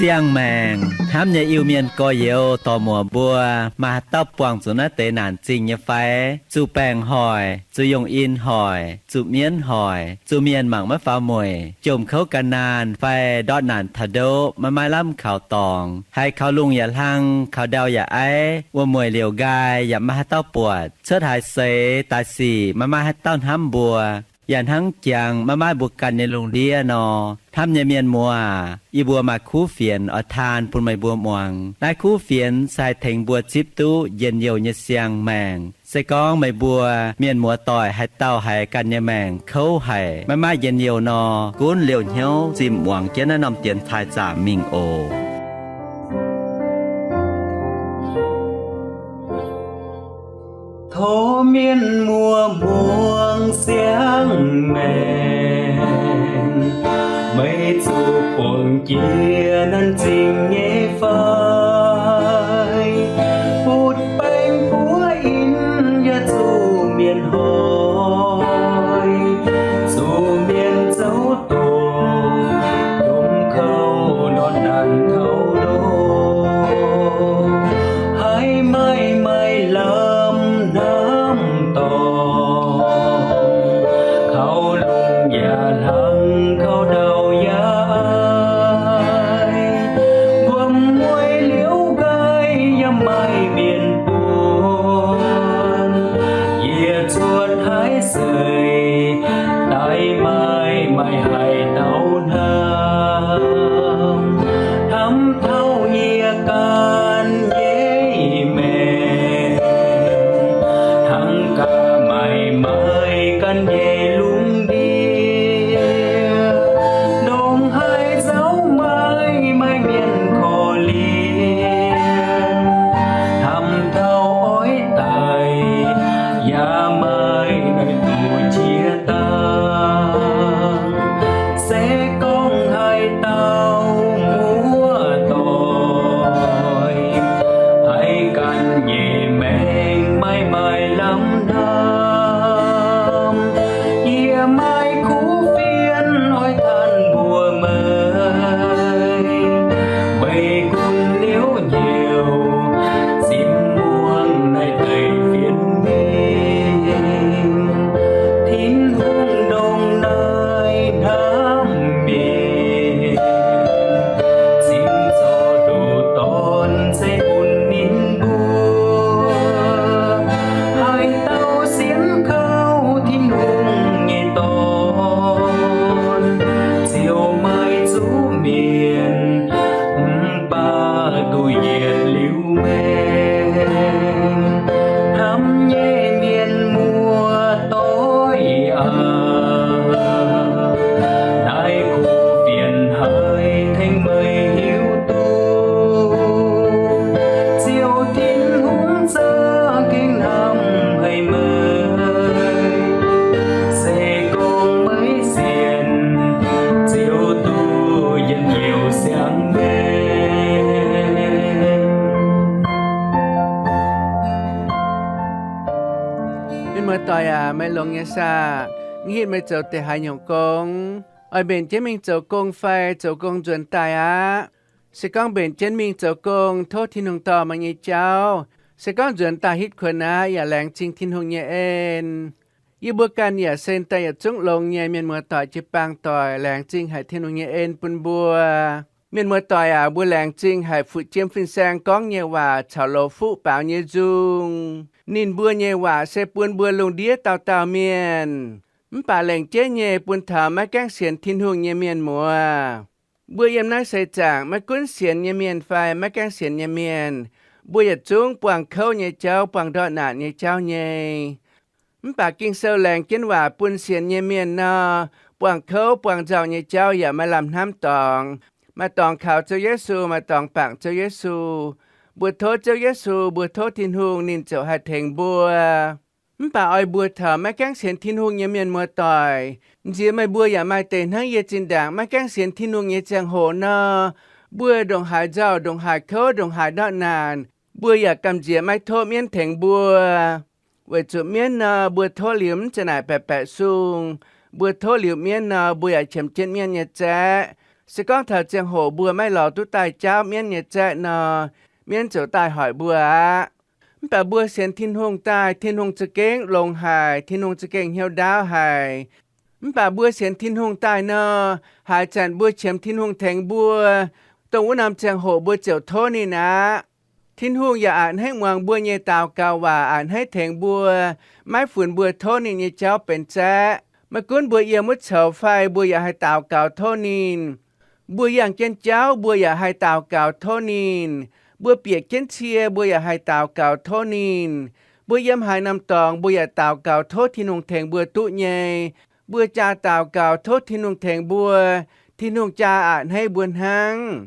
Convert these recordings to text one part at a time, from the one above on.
Siang-maengc hnamv nyei Iu-Mienh gorx-youz dorc-muoc mbuo, maaih haaix dauh buangh zuqc naaiv deix naanc zingh nyei fai? Zuqc baengc hoic, zuqc yongh in hoic, zuqc mienv hoic, zuqc mienh mangc maiv faaux mueic, jomc kouv gan naanh fai ndortv naanc taux ndoqv maiv maaih lamh kaux dorngx, haiz kaux lungh yaac hlang, kaux ndau yaac aiv, wuom-mueic liouc nqaai yaac maiv maaih haaix dauh buatc, cuotv haaix seix daaih sic maiv maaih haaix dauh hnamv mbuo, yaac hnangv jangx maiv maaih mbuo ganh nyei lungh ndiev nor, hnamv nyei mienh muoz aac, yie mbuo maaih kuv fienx oix taan bun meih mbuo muangx. Naaiv kuv fienx se haih tengx mbuo zipv duqv njien-youh nyei siang-maengc. Se gorngv meih mbuo mienh muoz-doic haaix dauh haiz ganh nyei maengc kouv haic, maiv maaih njien-youh nor, gunv liouh hnyouv zimh muangx jienv naaiv norm dienx taaih zaamc mingh oc. Tov mienh muoz muangx siang-maengc, meih zuqc buangh jiex naanc zingh nyei fai? Butv baeng buov in yaac zuqc mienh hoic, zuqc mienh zouv doqc, jomc kouv ndortv naanc taux ndoqv, haiz maaih maaih lamh hnamv dorngx, kaux lungh yaac hlang, kaux ndau yaac aiv, wuom-mueic liouc nqaai yaac maaih mienh buonc, yie cuotv haaix seix daaih maaih maaih haaix dauh hnamv, hnamv taux yie ganh nyei maengc, hnangv gaax maaih maaih ganh nyei lungh ndiev, ndongc haaix nzauh maaih maaih mienh korv-lienh, hnamv taux oix daic yaac maaih naaiv duqv jiex dangh. Se gorngv haaix dauh muoz-doic haiz ganh nyei maengc maaih maaih lamh hnamv, yie maaih kuv fienx oix tanh mbuox meih. Meih gunv liouc hnyouv zimv muangx naaiv deix fienx mingh, Tin-Hungh ndongc naaiv hnamv mienh, cingx zorqv nduqc dorn ceix bun ninh mbuo. Haaix dauh sienx kaux Tin-Hungh nyei Dorn, ziouc maaih zuqc mienh, mv baac duqv yietc liuz maengc. Hnamv nyei mienh muoz-doic aac, naaiv kuv fienx haiz tengx meih hiuv duqv, Ziouv Tin-Hungh za'gengh hnamv haic meih. Se gorngv meih sienx, ziouc duqv njien-youh siang-maengc. Mienh muoz-doic aac, meih longx nyei saah? Mv hitv meih zoux deix haaix nyungc gong? Oix mbenc jienv mingh zoux gong fai zoux gong nzuonx daaih aqv? Se gorngv mbenc jienv mingh zoux gong, tov Tin-Hungh dorh meih nyei jauv. Se gorngv nzuonx daaih hitv kuonx aqv, yaac laengz zingh Tin-Hungh nyei en. Yie mbuo ganh yaac sen daaih yietc zungv longx nyei mienh muoz-doic jiu-baang doic, laengz zingh haic Tin-Hungh nyei en bun mbuo. Mienh muoz-doic aac, mbuo laengz zingh haic fu'jueiv fin-saeng gorngv nyei waac caux loz-fuqv baaux nyei nzung. Ninh mbuo nyei waac se bun mbuo lungh ndiev dauh dauh mienh, mv baac lengc jeiv nyei bun taux maiv gaengh sienx Tin-Hungh nyei mienh muoz. Mbuo yiem naaiv seix zaangc maiv gunv sienx nyei mienh fai maiv gaengh sienx nyei mienh, mbuo yietc zungv buangh kouv nyei jauv, buangh ndortv naanc nyei jauv nyei. Mv baac Ging-Sou laengz jienv waac bun sienx nyei mienh nor, buangh kouv buangh nzauh nyei jauv yaac maiv lamh hnamv dorngx. Maaih dorngx kaux Ziouv Yesu, maaih dorngx bangc Ziouv Yesu. Mbuo tov Ziouv Yesu, mbuo tov Tin-Hungh, ninh ziouc haih tengx mbuo. Mv baac oix mbuox taux maiv gaengh sienx Tin-Hungh nyei mienh muoz-doic, nziex meih mbuo yaac maaih deix hnangv yie zinh ndaangc maiv gaengh sienx Tin-Hungh nyei ziangh hoc nor, Mbuo ndongc haaix nzauh, ndongc haaix kouv, ndongc haaix ndortv naanc, mbuo yaac gamh nziex maiv tov mienv tengx mbuo. Weic zuqc mienv nor, mbuo tov liuz mv zeiz naaic baeqc baeqc sung. Mbuo tov liuz mienv nor, mbuo yaac qiemx jienv mienv nyei zaeqv. Se gorngv taux ziangh hoc mbuo maiv lorz duqv daaih jaauv mienv nyei zaeqv nor, mienv ziouc daaih hoic mbuo aqv. Mv baac mbuo sienx Tin-Hungh daaih, Tin-Hungh za'gengh longx haic, Tin-Hungh za'gengh hnyouv ndaauv haic. Mv baac mbuo sienx Tin-Hungh daaih nor, haaix zanc mbuo qiemx Tin-Hungh tengx mbuo, dongh wuov norm ziangh hoc mbuo ziouc tov ninh aqv. Tin-Hungh yaac a'hneiv muangx mbuo nyei daux gaux waac, a'hneiv tengx mbuo, maiv funx mbuo tov ninh nyei jauv benx zaeqv. Maiv gunv mbuo yiem wuov coux fai, mbuo yaac haih daux gaux tov ninh. Mbuo yangh jienv jauv, mbuo yaac haih daux gaux tov ninh. Mbuo bieqc jienv cie, mbuo yaac haih daux gaux tov ninh. Mbuo yiem haaix norm dorngx, mbuo yaac daux gaux tov Tin-Hungh tengx mbuo duqv nyei. Mbuo jaa daux gaux tov Tin-Hungh tengx mbuo, Tin-Hungh jaa a'hneiv mbuo hnangv.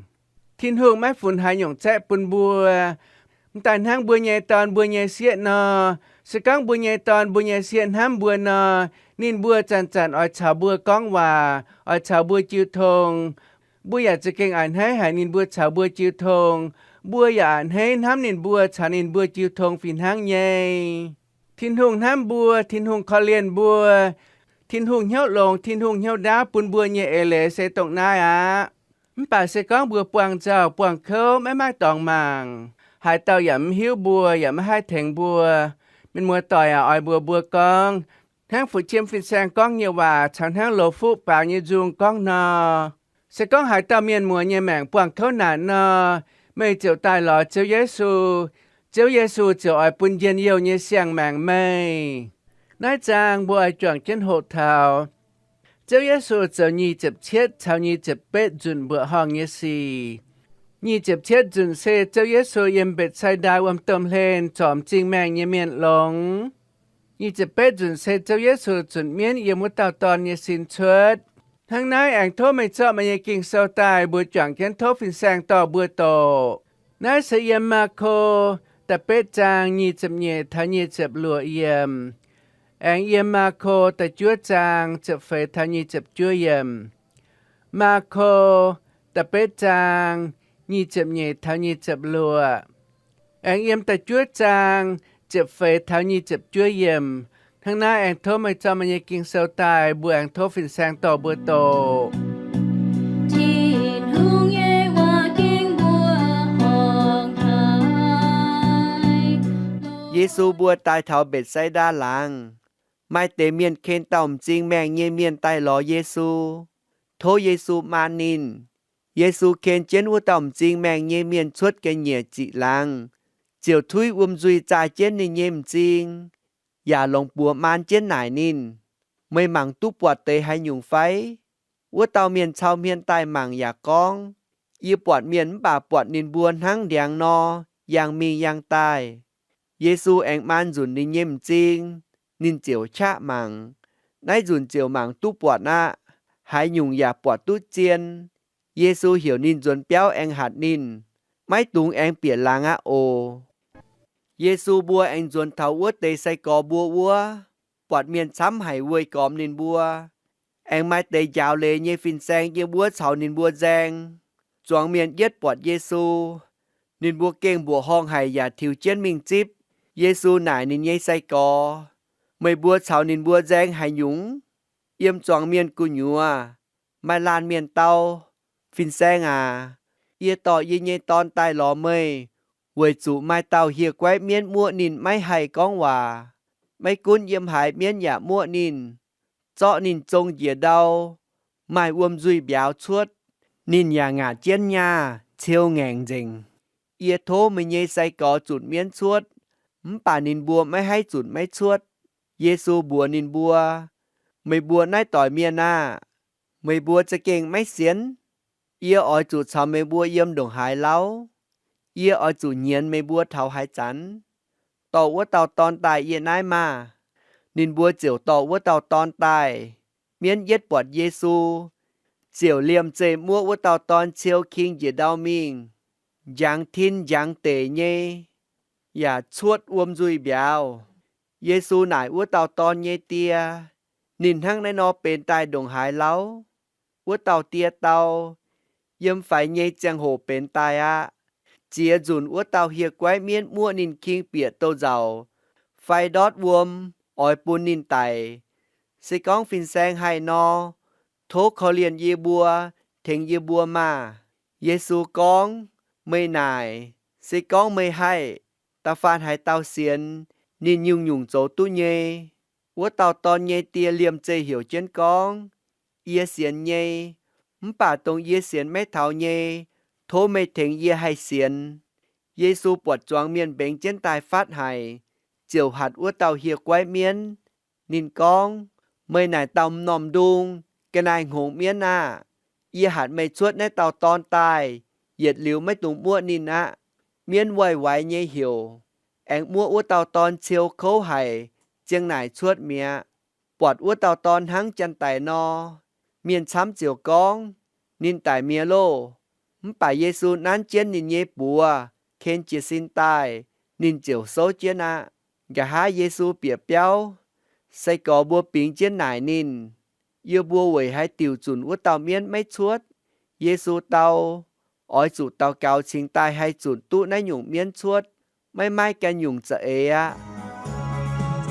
Tin-Hungh maiv funx haaix nyungc zaeqv bun mbuo. M'daaih hnangv mbuo nyei dorn mbuo nyei sieqv nor, se gorngv mbuo nyei dorn mbuo nyei sieqv hnamv mbuo nor, ninh mbuo zanc-zanc oix caux mbuo gorngv waac, oix caux mbuo jiu tong. Mbuo yaac za'gengh a'hneiv haic ninh mbuo caux mbuo jiu tong. Mbuo yaac a'hneiv hnamv ninh mbuo caux ninh mbuo jiu tong fih hnangv nyei. Tin-Hungh hnamv mbuo, Tin-Hungh korv-lienh mbuo, Tin-Hungh hnyouv longx, Tin-Hungh hnyouv ndaauv bun mbuo nyei eix leiz se dongh naaiv aqv. Mv baac se gorngv mbuo buangh nzauh buangh kouv, maiv maaih dorngx mangc, haaix dauh yaac mv hiuv mbuo, yaac maiv haih tengx mbuo. Mienh muoz-doic aac, oix mbuox mbuo gorngv, hnangv Fu-Qiem Fin-Saeng gorngv nyei waac caux hnangv Loz Fuqv baaux nyei nzung gorngv nor, se gorngv haaix dauh mienh muoz nyei maengc buangh kouv naanc nor, meih ziouc daaih lorz Ziouv Yesu. Ziouv Yesu ziouc oix bun njien-youh nyei siang-maengc meih. Naaiv zaang mbuo oix juangc jienv hoqc taux Ziouv Yesu zoux nyic ziepc cietv caux nyic ziepc betv nzunc mbuoqc horngh nyei sic. Nyic ziepc cietv nzunc se Ziouv Yesu yiem Mbetc^sai^ndaa wuom domh hlen zorc m'zing maengh nyei mienh longx. Nyic ziepc betv nzunc se Ziouv Yesu zunc mienv yiem wuov dauh dorn nyei sin cuotv. Hnangv naaiv aengx tov meih zorqv meih nyei Ging-Sou daaih, mbuo juangc jienv tov fin-saeng dorh mbuo doqc. Naaiv se yiem Maako da'betv zaang nyic ziepc nyeic taux nyic ziepc luoqc yiemc. Aengx yiem Maako da'juov zaang ziepc feix taux nyic ziepc juov yiemc. Maako da'betv zaang nyic ziepc nyeic taux nyic ziepc luoqc. Aengx yiem da'juov zaang ziepc feix taux nyic ziepc juov yiemc. Hnangv naaiv aengx tov meih zorqv meih nyei Ging-Sou daaih, mbuo aengx tov fin-saeng dorh mbuo doqc. Tin-Hungh nyei waac ging mbuo horngh haic. Yesu mbuo daaih taux Mbetc^sai^ndaa laangz, maaih deix mienh ken dauh m'zing maengh nyei mienh daaih lorz Yesu, tov Yesu maan ninh. Yesu ken jienv wuov dauh m'zing maengh nyei mienh cuotv ga'nyiec ziqc laangz, ziouc tuiv wuom nzuih zaah jienv ninh nyei m'zing, yaac longc buoz maan jienv naaic ninh, Meih mangc duqv buatc deix haaix nyungc fai? Wuov dauh mienh cau hmien daaih mangc yaac gorngv, Yie buatc mienh mv baac buatc ninh mbuo hnangv ndiangx nor, yangh mingh yangh daaih. Yesu aengx maan nzunc ninh nyei m'zing, ninh ziouc qaqv mangc. Naaiv nzunc ziouc mangc duqv buatc aqv. Haaix nyungc yaac buatc duqv zien. Yesu heuc ninh nzuonx biauv aengx hatc ninh, Maiv dungx aengx bieqc laangz aqv oc. Yesu mbuo aengx nzuonx taux wuov deix sai-gorx mbuo wuov, buatc mienh camv haic weih gormx ninh mbuo. Aengx maaih deix njaaux leiz nyei fin-saeng yiem wuov caux ninh mbuo nzaeng. Zuangx mienh yietv buatc Yesu, ninh mbuo gengh mbuoqc horngh haic yaac tiux jienv mingh zipv. Yesu naaic ninh nyei sai-gorx, Meih mbuo caux ninh mbuo nzaeng haaix nyungc? Yiem zuangx mienh gu'nyuoz, maaih laanh mienh dau, Fin-Saeng aac, yie dorh yie nyei dorn daaih lorz meih, weic zuqc maaih dauh hieh guaiv mienv muoqv ninh maiv haih gorngv waac. Maiv gunv yiem haaix mienv yaac muoqv ninh, zorqv ninh zong njiec ndau, maaih wuom nzuih mbiauz cuotv. Ninh yaac ngaatc jienv nyaah, ciou ngaengc nzengc. Yie tov meih nyei sai-gorx zunc mienv cuotv, mv baac ninh mbuo maiv haih zunc maiv cuotv. Yesu mbuox ninh mbuo, Meih mbuo naaiv doic mienh aah! Meih mbuo za'gengh maiv sienx? Yie oix zuqc caux meih mbuo yiem ndongc haaix lauh? Yie oix zuqc nyienz meih mbuo taux haaix zanc? Dorh wuov dauh dorn daaih yie naaiv maah! Ninh mbuo ziouc dorh wuov dauh dorn daaih. Mienv yietv buatc Yesu, ziouc liemh zeih muoqv wuov dauh dorn ciou king njiec ndau mingh, njangx tin njangx deic nyei, yaac cuotv wuom nzuih mbiauz. Yesu naaic wuov dauh dorn nyei die, Ninh hnangv naaiv nor benx daaih ndongc haaix lauh? Wuov dauh die dau, yiem faix nyei ziangh hoc benx daaih aqv. Ziex nzunc wuov dauh hieh guaiv mienv muoqv ninh king bieqc douz-nzauc fai ndortv wuom oix bun ninh daic, se gorngv fin-saeng haih nor, tov korv-lienh yie mbuo, tengx yie mbuo maah! Yesu gorngv, Meih naaic, se gorngv meih haih, da'faanh haaix dauh sienx, ninh nyungc-nyungc zoux duqv nyei. Wuov dauh dorn nyei die liemh zeih heuc jienv gorngv, Yie sienx nyei, mv baac dongh yie sienx maiv taux nyei, tov meih tengx yie haih sienx. Yesu buatc zuangx mienh mbengx jienv daaih fatv haic, ziouc hatc wuov dauh hieh guaiv mienv. Ninh gorngv, Meih naaic dauh m'normh ndung, ga'naaiv-hngongx mienv aah! Yie hatc meih cuotv naaiv dauh dorn daaih, yietc liuz maiv dungx muoqv ninh aqv. Mienv waih waix nyei heuc, aengx muoqv wuov dauh dorn ciou kouv haic, ziang naaic cuotv mi'aqv. Buatc wuov dauh dorn hnangv janx-daic nor, mienh camv ziouc gorngv, Ninh daic mi'aqv loh! Mv baac Yesu nanv jienv ninh nyei buoz, ken jiez sin daaih, ninh ziouc souv jienv aqv. Nqa'haav Yesu bieqc biauv, sai-gorx mbuo bingx jienv naaic ninh, Yie mbuo weic haaix diuc zunc wuov dauh mienv maiv cuotv? Yesu dau, Oix zuqc daux gaux cingx daaih haih zunc duqv naaiv nyungc mienv cuotv. Maiv maaih ganh nyungc za'eix aqv.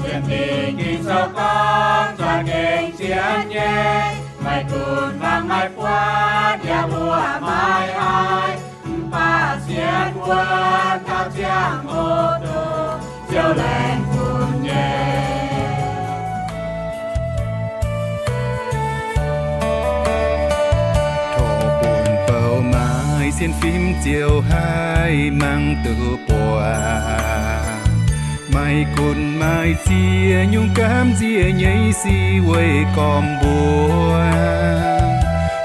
Sienx Fim Ging-Sou gorngv, za'gengh sienx nyei, maiv gunv mangc maiv buatc yaac mbuoqc maiv haih, mv baac sienx wuov dauh ziangh hoc duqv Ziouv laengz bun nyei. Tov bun bouh maaih sienx fim ziouc haih mangc duqv buatc. Maiv gunv maaih ziex nyungc gamh nziex nyei sic weih gormx mbuo.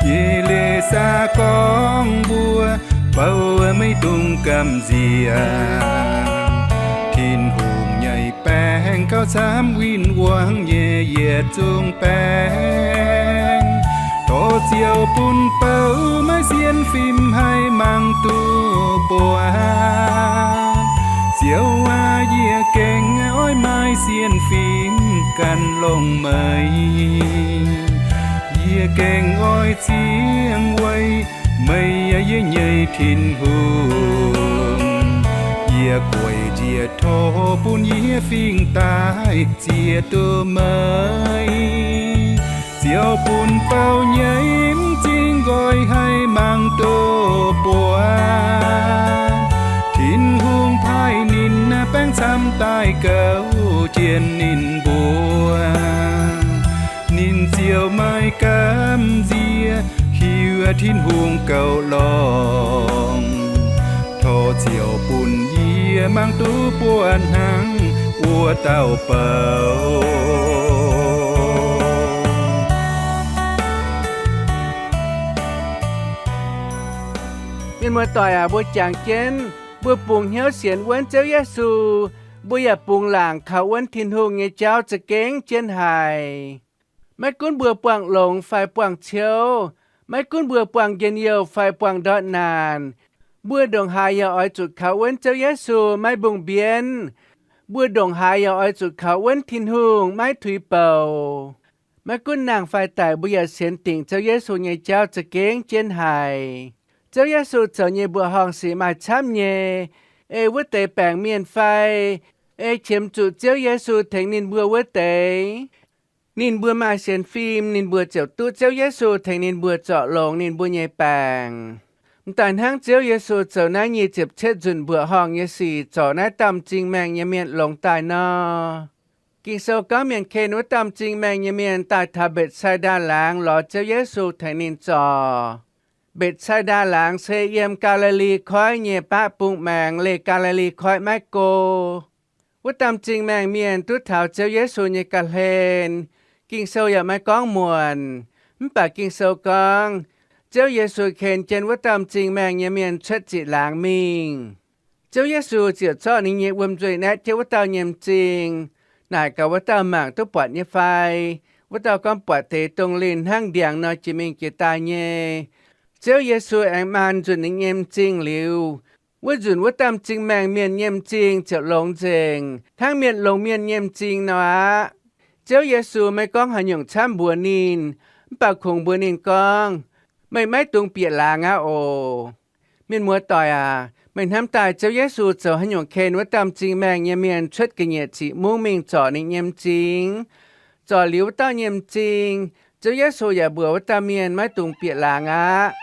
Yie leiz saah gorngv mbuo bouh maiv dungx gamh nziex. Tin-Hungh nyei baengc gauh camv win-wangv nyei yietc zungv baengc. Tov Ziouv bun bouh maaih sienx fim haih mangc duqv buatc. Ziouv aac, yie gengh oix maaih sienx fim gan longx meih. Yie gengh oix ziangh weic meih, yie nyei Tin-Hungh. Yie gueic njiec tov bun yie fingx daaih ziex duqv meih. Ziouv bun bouh nyei m'zing nqoi haih mangc duqv buatc. Tin-Hungh paaiv ninh baengc camv daaih gouv jienv ninh mbuo. Ninh ziouc maaih gamh nziex hiuv Tin-Hungh goux longx. Tov Ziouv bun yie mangc duqv buatc hnangv wuov dauh bouh. Mienh muoz-doic aac, mbuo jangx jienv, mbuo bungx hnyouv sienx wuonv Ziouv Yesu, mbuo yaac bungx laangc kaux wuonv Tin-Hungh nyei jauv za'gengh jienv haic. Maiv gunv mbuo buangh longx fai buangh ciouv, maiv gunv mbuo buangh njien-youh fai buangh ndortv naanc, mbuo ndongc haaix yaac oix zuqc kaux wuonv Ziouv Yesu maiv mbungh mbienv. Mbuo ndongc haaix yaac oix zuqc kaux wuonv Tin-Hungh maiv tuix bouc. Maiv gunv nangh fai daic, mbuo yaac sienx dingc Ziouv Yesu nyei jauv za'gengh jienv haic. Ziouv Yesu zoux nyei mbuoqc horngh sic maaih camv nyei. Ei wuov deix baengc mienh fai ei qiemx zuqc Ziouv Yesu tengx ninh mbuo wuov deix, ninh mbuo maaih sienx fim, ninh mbuo ziouc duqv Ziouv Yesu tengx ninh mbuo zorc longx ninh mbuo nyei baengc. M'daaih hnangv Ziouv Yesu zoux naaiv nyic ziepc cietv nzunc mbuoqc horngh nyei sic zorc naaiv dauh m'zing maengh nyei mienh longx daaih nor. Ging-Sou gorngv mienh ken wuov dauh m'zing maengh nyei mienh daaih taux Mbetc^sai^ndaa Laangz lorz Ziouv Yesu tengx ninh zorc. Mbetc^sai^ndaa Laangz se yiem Gaa^li^li Koiv nyei baqv bung maengx, leih Gaa^li^li Koiv maiv go. Wuov dauh m'zing maengh mienh duqv taux Ziouv Yesu nyei ga'hlen. Ging-Sou yaac maiv gorngv muonc. Mv baac Ging-Sou gorngv, Ziouv Yesu ken jienv wuov dauh m'zing maengh nyei mienh cuotv ziqc laangz mingh. Ziouv Yesu ziouc zorqv ninh nyei wuom-nzuih naetv jienv wuov dauh nyei m'zing, naaic gaax wuov dauh mangc duqv buatc nyei fai. Wuov dauh gorngv buatc deix dongh linh hnangv ndiangx nor jiex mingh jiex daaih nyei. Ziouv Yesu aengx maan nzunc ninh nyei m'zing liuz, wuov nzunc wuov dauh m'zing maengh mienh nyei m'zing ziouc longx nzengc, hnangv mienh longx mienh nyei m'zing nor aqv. Ziouv Yesu maiv gorngv haaix nyungc camv mbuox ninh, mv baac kungx mbuox ninh gorngv, Meih maiv dungx bieqc laangz aqv oc. Mienh muoz-doic aac, meih hnamv daaih Ziouv Yesu zoux haaix nyungc ken wuov dauh m'zing maengh nyei mienh cuotv ga'nyiec ziqc mungv mingh zorc ninh nyei m'zing? Zorc liuz wuov dauh nyei m'zing, Ziouv Yesu yaac mbuox wuov dauh mienh maiv dungx bieqc laangz aqv.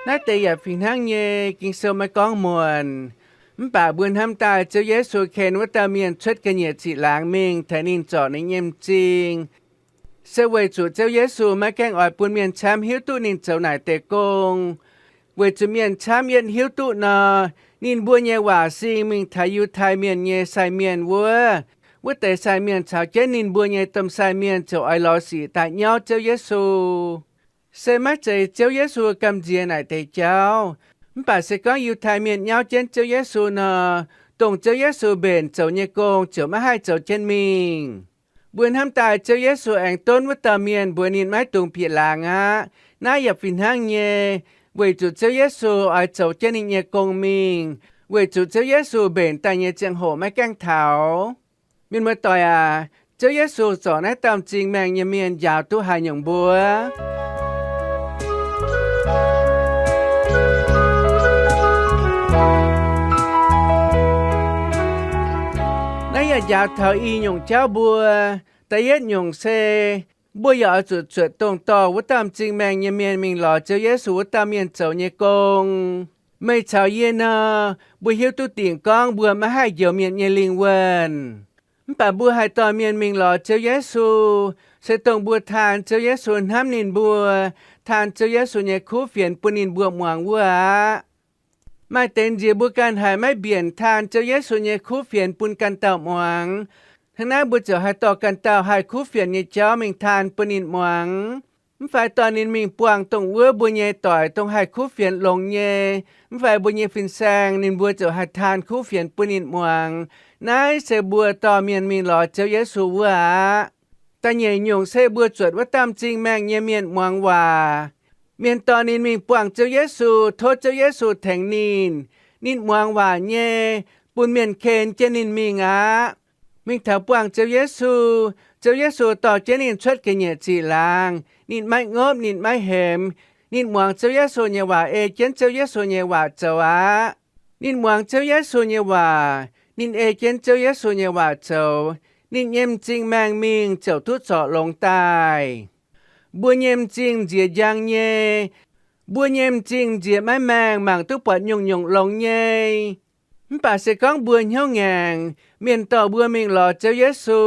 Naaiv deix yaac fih hnangv nyei, Ging-Sou maiv gorngv muonc. Mv baac mbuo hnamv daaih Ziouv Yesu ken wuov dauh mienh cuotv ga'nyiec ziqc laangz mingh tengx ninh zorc ninh nyei m'zing, se weic zuqc Ziouv Yesu maiv gaengh oix bun mienh camv hiuv duqv ninh zoux naaic deix gong, weic zuqc mienh camv yietv hiuv duqv nor, ninh mbuo nyei waac sing mingh taux Yiutai Mienh nyei sai mienh wuov. Wuov deix sai mienh caux jienv ninh mbuo nyei domh sai mienh ziouc oix lorz sic daaih nyauv Ziouv Yesu. Se maiv zeiz Ziouv Yesu gamh nziex naaic deix jauv. Mv baac se gorngv Yiutai Mienh nyauv jienv Ziouv Yesu nor, dongh Ziouv Yesu mbenc zoux nyei gong ziouc maiv haih zoux jienv mingh. Mbuo hnamv daaih Ziouv Yesu aengx donv wuov dauh mienh mbuox ninh maiv dungx bieqc laangz aqv. Naaiv yaac fih hnangv nyei, weic zuqc Ziouv Yesu oix zoux jienv ninh nyei gong mingh, weic zuqc Ziouv Yesu mbenc daaih nyei ziangh hoc maiv gaengh taux. Mienh muoz-doic aac, Ziouv Yesu zorc naaiv dauh m'zing maengh nyei mienh njaaux duqv haaix nyungc mbuo? Naaiv yaac njaaux taux i nyungc jauv mbuo. Da'yietv nyungc se, mbuo yaac oix zuqc zuotc dongh dorh wuov dauh m'zing maengh nyei mienh mingh lorz Ziouv Yesu wuov dauh mienh zoux nyei gong. Meih caux yie nor, mbuo hiuv duqv dingc gorngv mbuo maiv haih njoux mienh nyei lingh wuonh. Mv baac mbuo haih dorh mienh mingh lorz Ziouv Yesu, se dongh mbuo taan Ziouv Yesu hnamv ninh mbuo, taan Ziouv Yesu nyei kuv fienx bun ninh mbuo muangx wuov aqv. Maaih deix nziex mbuo ganh haiz maiv mbienc taan Ziouv Yesu nyei kuv fienx bun ganh dauh muangx. Hnangv naaiv mbuo ziouc haih dorh ganh dauh haih kuv fienx nyei jauv mingh taan bun ninh muangx. Mv fai dorh ninh mingh buangh dongh wuov mbuo nyei doic dongh haih kuv fienx longx nyei, mv fai mbuo nyei fin-saeng, ninh mbuo ziouc haih taan kuv fienx bun ninh muangx. Naaiv se mbuo dorh mienh mingh lorz Ziouv Yesu wuov aqv. Da'nyeic nyungc se mbuo zuotc wuov dauh m'zing maengh nyei mienh muangx waac. Mienh dorh ninh mingh buangh Ziouv Yesu, tov Ziouv Yesu tengx ninh. Ninh muangx waac nyei, bun mienh ken jienv ninh mingh aqv. Mingh taux buangh Ziouv Yesu, Ziouv Yesu dorh jienv ninh cuotv ga'nyiec ziqc laangz. Ninh maiv ngopv, ninh maiv hemx. Ninh muangx Ziouv Yesu nyei waac, ei jienv Ziouv Yesu nyei waac zoux aqv. Ninh muangx Ziouv Yesu nyei waac, ninh ei jienv Ziouv Yesu nyei waac zoux, ninh nyei m'zing maengh mingh ziouc duqv zorc longx daaih. Mbuo nyei m'zing nziex njang nyei. Mbuo nyei m'zing nziex maiv maengh mangc duqv buatc nyungc-nyungc longx nyei. Mv baac se gorngv mbuo hnyouv ngaengc, mienh dorh mbuo mingh lorz Ziouv Yesu,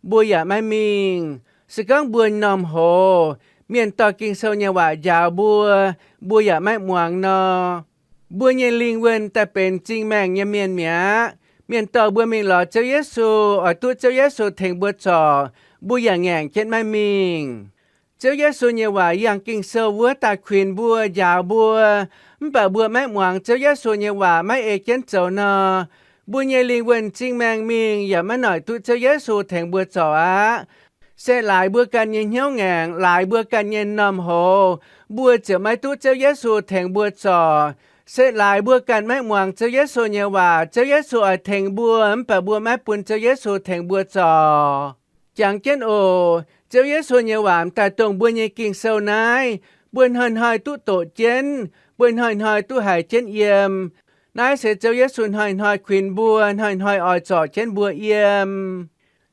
mbuo yaac maiv mingh. Se gorngv mbuo m'normh hoz, mienh dorh Ging-Sou nyei waac njaaux mbuo, mbuo yaac maiv muangx nor, mbuo nyei lingh wuonh daaih benx m'zing maengh nyei mienh mi'aqv. Mienh dorh mbuo mingh lorz Ziouv Yesu, oix duqv Ziouv Yesu tengx mbuo zorc, mbuo yaac ngaengc jienv maiv mingh. Ziouv Yesu nyei waac yangh Ging-Sou wuov daaih kuinx mbuo, njaaux mbuo, mv baac mbuo maiv muangx Ziouv Yesu nyei waac, maiv ei jienv zoux nor, mbuo nyei lingh wuonh m'zing maengh mingh yaac maiv noic duqv Ziouv Yesu tengx mbuo zorc aqv. Se laaix mbuo ganh nyei hnyouv ngaengc, laaix mbuo ganh nyei m'normh hoz, mbuo ziouc maiv duqv Ziouv Yesu tengx mbuo zorc. Se laaix mbuo ganh maiv muangx Ziouv Yesu nyei waac, Ziouv Yesu oix tengx mbuo, mv baac mbuo maiv bun Ziouv Yesu tengx mbuo zorc. Jangx jienv oc. Ziouv Yesu nyei waac m'daaih dongh mbuo nyei Ging-Sou naaiv, mbuo hnoi-hnoi duqv doqc jienv, mbuo hnoi-hnoi duqv haiz jienv yiem. Naaiv se Ziouv Yesu hnoi-hnoi kuinx mbuo, hnoi-hnoi oix zorc jienv mbuo yiem.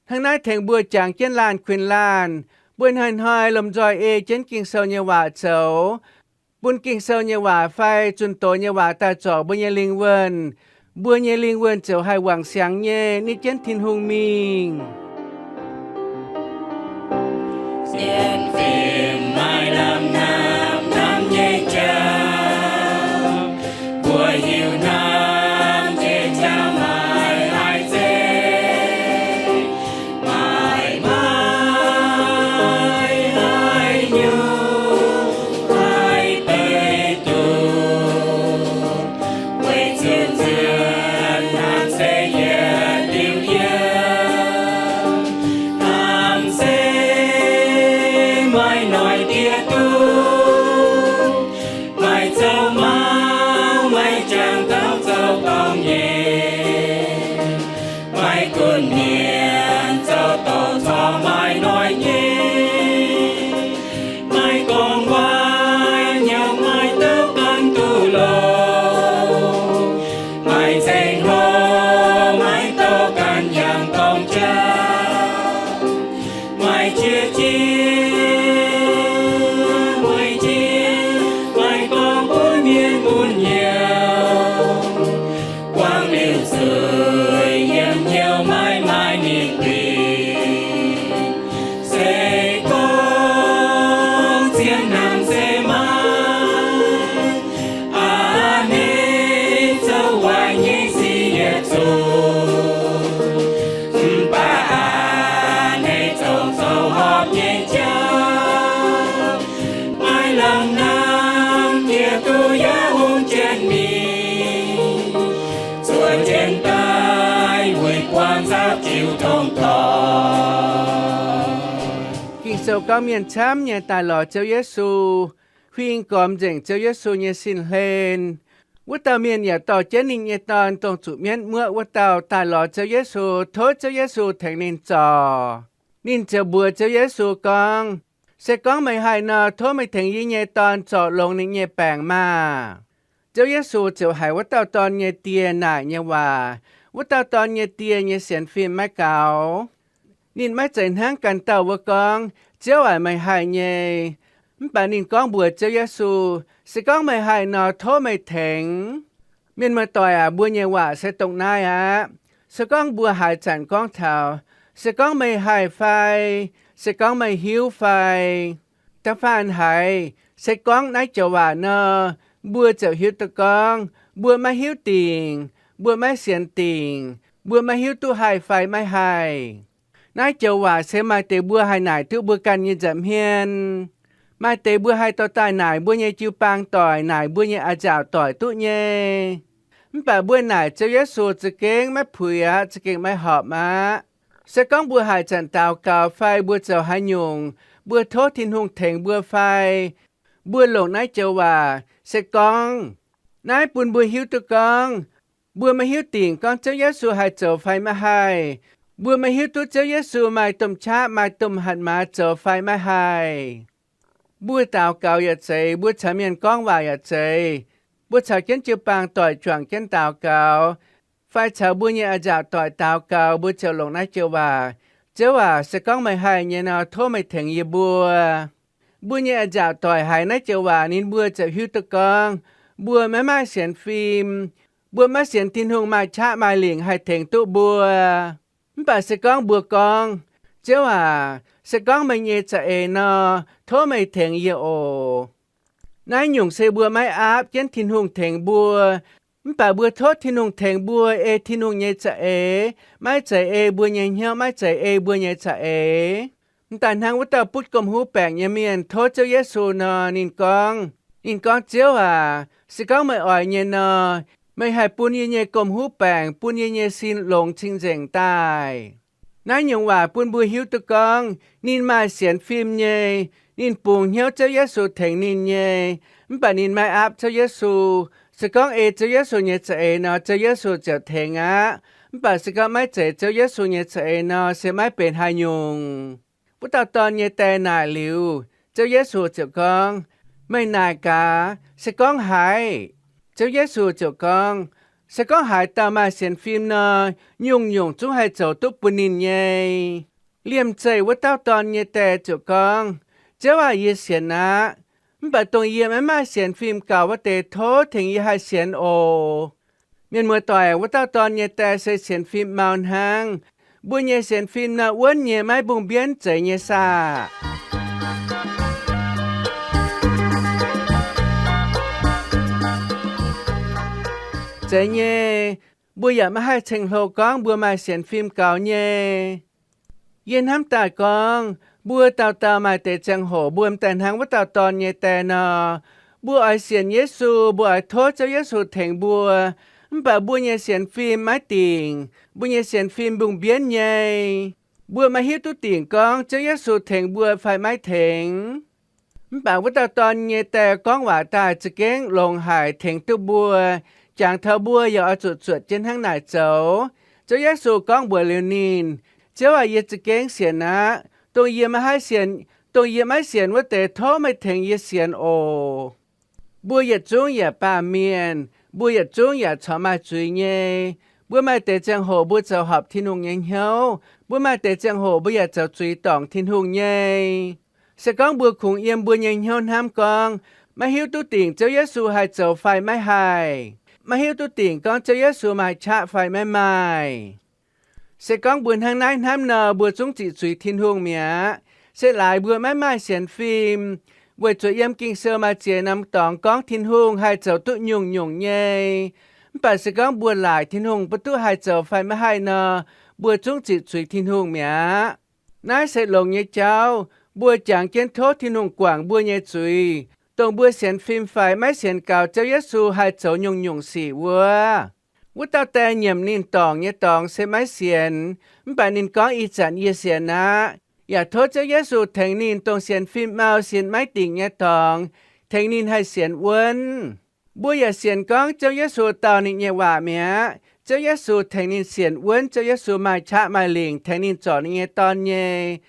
Hnangv naaiv tengx mbuo jangx jienv laanh kuinx laanh, mbuo hnoi-hnoi lomh nzoih ei jienv Ging-Sou nyei waac zoux, bun Ging-Sou nyei waac fai zunh doz nyei waac daaih zorc mbuo nyei lingh wuonh. Mbuo nyei lingh wuonh ziouc haih wangc siangx nyei nitv jienv Tin-Hungh mingh. Sienx fim maaih hnamv hnamv hnamv nyei jauv, mbuo hiuv hnamv nyei jauv maaih haaix zeiz, maaih maiv haaix nyungc haih beiv duqv, weic zuqc nzuonx hnamv se yietc liuz yietc. Zoux gau mienh camv nyei daaih lorz Ziouv Yesu, huing gormx nzengc Ziouv Yesu nyei sin-hlen. Wuov dauh mienh yaac dorh jienv ninh nyei dorn, dongh zuqc mienv muoqv wuov dauh, daaih lorz Ziouv Yesu, tov Ziouv Yesu tengx ninh zorc. Ninh ziouc mbuox Ziouv Yesu gorngv, Se gorngv meih haih nor, tov meih tengx yie nyei dorn zorc longx ninh nyei baengc maah! Ziouv Yesu ziouc haiz wuov dauh dorn nyei die naaic nyei waac. Wuov dauh dorn nyei die nyei sienx fim maiv gaux. Ninh maiv zeiz hnangv ganh dauh wuov gorngv, Ziouv aac, meih haih nyei. Mv baac ninh gorngv mbuox Ziouv Yesu, Se gorngv meih haih nor, tov meih tengx. Mienh muoz-doic aac, mbuo nyei waac se dongh naaiv aqv. Se gorngv mbuo haaix zanc gorngv taux, Se gorngv meih haih fai, Se gorngv meih hiuv fai, da'faanh haiz, Se gorngv naaiv joux waac nor, mbuo ziouc hiuv duqv gorngv mbuo maiv hiuv dingc, mbuo maiv sienx dingc, mbuo maiv hiuv duqv haih fai maiv haih. Naaiv joux waac se maaih deix mbuo haih naaic duqv mbuo ganh nyei nza'hmien. Maaih deix mbuo haih dorh daaih naaic mbuo nyei jiu-baang doic, naaic mbuo nyei a'nziaauc doic duqv nyei. Mv baac mbuo naaic Ziouv Yesu za'gengh maiv puix aqv, za'gengh maiv horpc aqv. Se gorngv mbuo haaix zanc daux gaux fai mbuo zoux haaix nyungc, mbuo tov Tin-Hungh tengx mbuo fai, mbuo longc naaiv joux waac, Se gorngv, naaiv bun mbuo hiuv duqv gorngv mbuo maiv hiuv dingc gorngv Ziouv Yesu haih zoux fai maiv haih. Mbuo maiv hiuv duqv Ziouv Yesu maaih domh qaqv, maaih domh hatc maaz zoux fai maiv haih. Mbuo daux gaux yaac zeiz, mbuo caux mienh gorngv waac yaac zeiz, mbuo caux jienv jiu-baang doic juangc jienv daux gaux, fai caux mbuo nyei a'nziaauc doic daux gaux, mbuo ziouc longc naaiv joux waac, Ziouv aac, se gorngv meih haih nyei nor, tov meih tengx yie mbuo. Mbuo nyei a'nziaauc doic haiz naaiv joux waac, ninh mbuo ziouc hiuv duqv gorngv mbuo maiv maaih sienx fim, mbuo maiv sienx Tin-Hungh maaih qaqv maaih lingc haih tengx duqv mbuo. Mv baac se gorngv mbuo gorngv, Ziouv aac, se gorngv meih nyei za'eix nor, tov meih tengx yie oc. Naaiv nyungc se mbuo maiv aapv jienv Tin-Hungh tengx mbuo, mv baac mbuo tov Tin-Hungh tengx mbuo ei Tin-Hungh nyei za'eix, maiv zeiz ei mbuo nyei hnyouv, maiv zeiz ei mbuo nyei za'eix. Mv daaih hnangv wuov dauh butv gomh huv baengc nyei mienh tov Ziouv Yesu nor, ninh gorngv, ninh gorngv, Ziouv aac, se gorngv meih oix nyei nor, meih haih bun yie nyei gomh huv baengc, bun yie nyei sin longx cing-nzengc daaih. Naaiv nyungc waac bun mbuo hiuv duqv gorngv ninh maaih sienx fim nyei, ninh bungx hnyouv Ziouv Yesu tengx ninh nyei, mv baac ninh maiv aapv Ziouv Yesu. Se gorngv ei Ziouv Yesu nyei za'eix nor, Ziouv Yesu ziouc tengx aqv. Mv baac se gorngv maiv zeiz Ziouv Yesu nyei za'eix nor, se maiv benx haaix nyungc. Wuov dauh dorn nyei die naaic liuz, Ziouv Yesu ziouc gorngv, Meih naaic gaax, se gorngv haaix? Ziouv Yesu ziouc gorngv, Se gorngv haaix dauh maaih sienx fim nor, nyungc-nyungc zungv haih zoux duqv bun ninh nyei. Liemh zeih wuov dauh dorn nyei die ziouc gorngv, Ziouv aac, yie sienx aqv. Mv baac dongh yie maiv maaih sienx fim gaux wuov deix tov tengx yie haih sienx oc. Mienh muoz-doic, wuov dauh dorn nyei die se sienx fim mau hnangv. Mbuo nyei sienx fim nor wuonv nyei, maiv mbungh mbienv, zeiz nyei saah? Zeiz nyei. Mbuo yaac maiv haih ceng-hlo gorngv mbuo maaih sienx fim gaux nyei. Yie hnamv daaih gorngv, mbuo dauh dauh maaih deix ziangh hoc mbuo m'daaih hnangv wuov dauh dorn nyei die nor, mbuo oix sienx Yesu, mbuo oix tov Ziouv Yesu tengx mbuo, mv baac mbuo nyei sienx fim maiv dingc, mbuo nyei sienx fim mbungh mbienv nyei. Mbuo maiv hiuv duqv dingc gorngv Ziouv Yesu tengx mbuo fai maiv tengx. Mv baac wuov dauh dorn nyei die gorngv waac daaih za'gengh longx haic, tengx duqv mbuo. Jangx taux mbuo yaac oix zuqc zuotc jienv hnangv naaic zoux. Ziouv Yesu gorngv mbuox liuz ninh, Ziouv aac, yie za'gengh sienx aqv. Dongh yie maiv haih sienx, dongh yie maiv sienx wuov deix, tov meih tengx yie sienx oc. Mbuo yietc zungv yaac baamh mienh, mbuo yietc zungv yaac corc maaih zuiz nyei. Mbuo maaih deix ziangh hoc mbuo zoux horpc Tin-Hungh nyei hnyouv. Mbuo maaih deix ziangh hoc mbuo yaac zoux zuiz dorngc Tin-Hungh nyei. Se gorngv mbuo kungx yiem mbuo nyei hnyouv hnamv gorngv, maiv hiuv duqv dingc Ziouv Yesu haih zoux fai maiv haih, maiv hiuv duqv dingc gorngv Ziouv Yesu maaih qaqv fai maiv maaih. Se gorngv mbuo hnangv naaiv hnamv nor, mbuo zungv ziqc zuiz Tin-Hungh mi'aqv. Se laaix mbuo maiv maaih sienx fim, weic zuqc yiem Ging-Sou maaih ziex norm dorngx gorngv Tin-Hungh haih zoux duqv nyungc-nyungc nyei. Mv baac se gorngv mbuo laaic Tin-Hungh mbuo duqv haih zoux fai maiv haih nor, mbuo zungv ziqc zuiz Tin-Hungh mi'aqv. Naaiv se longx nyei jauv, mbuo jangx jienv tov Tin-Hungh guangc mbuo nyei zuiz, dongh mbuo sienx fim fai maiv sienx gaux Ziouv Yesu haih zoux nyungc-nyungc sic wuov. Wuov dauh die nyiemc ninh dorngc nyei dorngx se maiv sienx, mv baac ninh gorngv, Ih zanc yie sienx aqv. yaac tov Ziouv Yesu tengx ninh dongh sienx fim mau, sienx maiv dingc nyei dorngx, tengx ninh haih sienx wuonv. Mbuo yaac sienx gorngv Ziouv Yesu dau ninh nyei waac mi'aqv. Ziouv Yesu tengx ninh sienx wuonv. Ziouv Yesu maaih qaqv maaih lingc, tengx ninh zorc ninh nyei dorn nyei.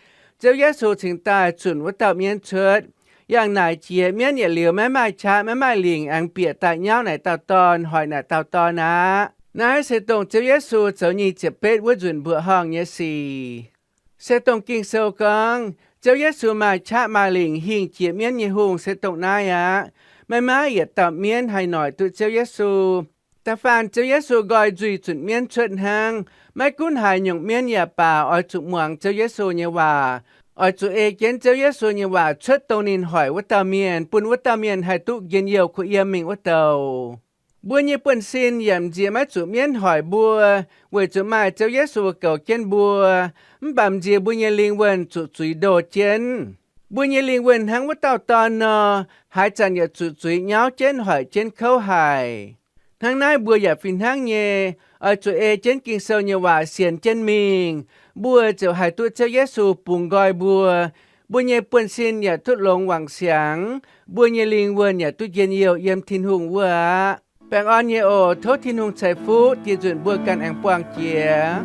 Ziouv Yesu cingx daaih zunc wuov dauh mienv cuotv. Yangh naaic jiex mienv yietc liuz maiv maaih qaqv maiv maaih lingc, aengx bieqc daaih nyauv naaic dauh dorn, hoic naaic dauh dorn aqv. Naaiv se dongh Ziouv Yesu zoux nyic ziepc betv wuov nzunc mbuoqc horngh nyei sic. Se dongh Ging-Sou gorngv Ziouv Yesu maaih qaqv maaih lingc, hingh jiex mienv nyei hungh se dongh naaiv aqv. Maiv maaih yietc dauh mienv haih noic duqv Ziouv Yesu. Da'faanh Ziouv Yesu nqoi nzuih zunc mienv cuotv hnangv. Maiv gunv haaix nyungc mienv yaac baac, oix zuqc muangx Ziouv Yesu nyei waac. Oix zuqc ei jienv Ziouv Yesu nyei waac cuotv dongh ninh hoic wuov dauh mienh, bun wuov dauh mienh haih duqv njien-youh kuh yiem mingh wuov douc. Mbuo nyei buonv-sin yaac m'nziex maiv zuqc mienv hoic mbuo, weic zuqc maaih Ziouv Yesu goux jienv mbuo. Mv baac m'nziex mbuo nyei lingh wuonh zuqc zuiz ndoh jienv. Mbuo nyei lingh wuonh hnangv wuov dauh dorn nor, haaix zanc yaac zuqc zuiz nyauv jienv, hoic jienv, kouv haic. Hnangv naaiv mbuo yaac fih hnangv nyei, oix zuqc ei jienv Ging-Sou nyei waac sienx jienv mingh, mbuo ziouc haih duqv Ziouv Yesu bungx nqoi mbuo. Mbuo nyei buonv-sin yaac duqv longx wangc siangx, mbuo nyei lingh wuonh yaac duqv njien-youh yiem Tin-Hungh wuov aqv. Baengh orn nyei oc. Tov Tin-Hungh ceix fuqv diex nzunc mbuo ganh aengx buangh jiex.